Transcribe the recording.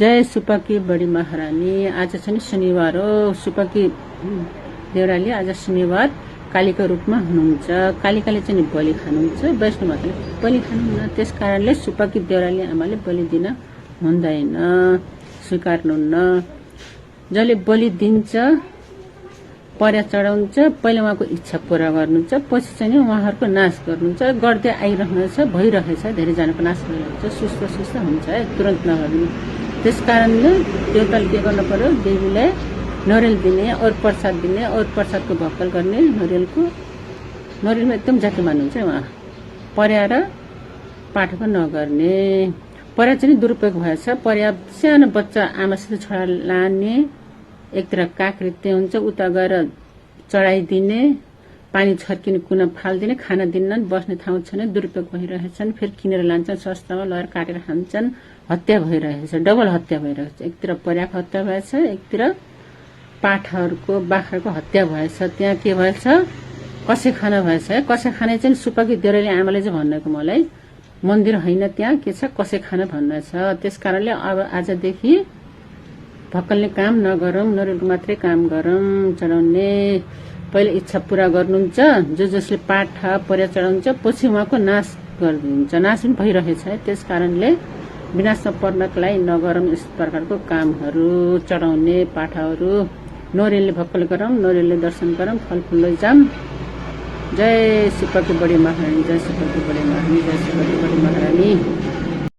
जय सुपाकी body महारानी। आज चाहिँ शनिबार हो। सुपाकी देउराली आज शनिबार कालीको रूपमा हुनुहुन्छ। कालिकाले चाहिँ बलि खानुहुन्छ, वैष्णवले बलि खानुहुन्न। त्यस कारणले सुपाकी देउराली आमाले बलि दिन हुँदैन, स्वीकार्नुहुन्न। जसले बलि दिन्छ, पर्या चढाउँछ, पहिला उहाँको इच्छा पूरा गर्नुहुन्छ, पछि चाहिँ उहाँहरूको नाश गर्नुहुन्छ। गर्दै आइरहन्छ, भइरहेछ, धेरैजनाको नाश भइरहेछ, सुस्त हुन्छ है, तुरन्त नगर्नु। त्यस कारणले देवताले के गर्नु पर्यो, देवीलाई नरियल दिने और प्रसाद दिने और प्रसादको भक्कल गर्ने। नरियलमा एकदम जाति मान्नुहुन्छ उहाँ। पर्या र पाठको नगर्ने। पर्या चाहिँ दुरुपयोग भएछ। पर्या सानो बच्चा आमासित छोरा लाने, एकतिर काकृत्य हुन्छ, उता गएर चढाइदिने, पानी छर्किने, कुना फालिदिने, खाना दिन्नन्, बस्ने ठाउँ छैन, दुरुपयोग भइरहेछन्। फेरि किनेर लान्छन्, सस्तामा लगेर काटेर खान्छन्, हत्या भइरहेछ, डबल हत्या भइरहेछ। एकतिर पर्याको हत्या भएछ, एकतिर पाठाहरूको बाख्राको हत्या भएछ। त्यहाँ के भएछ, कसै खाना भएछ है। कसै खाने चाहिँ सुपाकी देउराली आमाले चाहिँ भन्नको, मलाई मन्दिर होइन, त्यहाँ के छ, कसै खाना भन्नेछ। त्यस कारणले अब आजदेखि भक्कलले काम नगरौँ, नरियलको मात्रै काम गरौँ। चढाउने पहिले इच्छा पूरा गर्नुहुन्छ, जसले पाठ पर्या चढाउँछ, पछि उहाँको नाश गरिदिन्छ। नाश पनि भइरहेछ है। त्यस कारणले विनाशमा पर्नको लागि नगरौँ यस प्रकारको कामहरू। चढाउने पाठाहरू नरियलले भक्कल गरौँ, नरियलले दर्शन गरौँ, फलफुल लैजाऊँ। जय सुपाकी बडी महारानी, जय सुपाकी बडी महारानी, जय सुपाकी बडी महारानी।